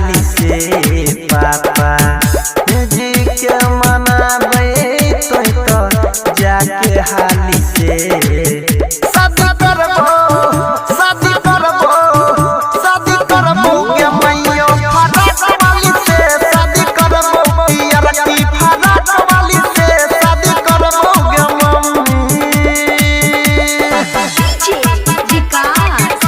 हाली से पापा जी के मनाबे तो जाके हाली से। शादी करबो, शादी करबो, शादी करबो गे मैयो फराक वाली से, शादी करबो पियर की फराक वाली से, शादी करबो गे मम्मी। डीजे विकास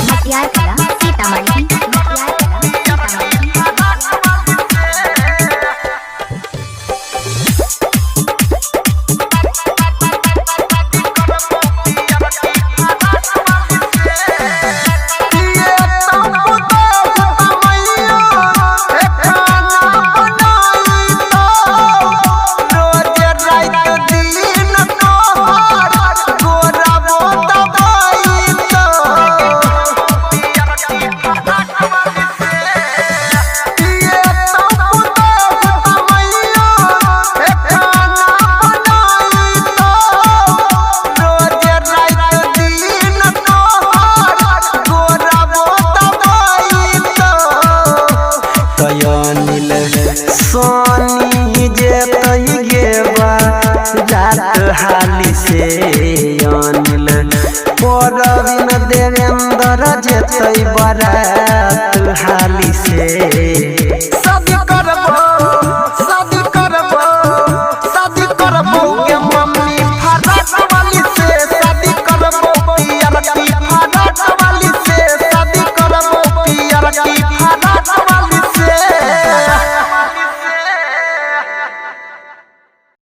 मटियार कला सीतामढ़ी, मटियार कला सीतामढ़ी। ये तब तो मैयो खाना बनाई तो रोज रात दिन तोहर गोरबो दबाई तो। ये तब तो मैयो खाना बनाई तो रोज रात दिन तोहर गोरबो दबाई तो। तयनिल सोनी जे तई गेबा रात हाली से, अनिल परवीन देवेंद्र जेतई बरात हाली से।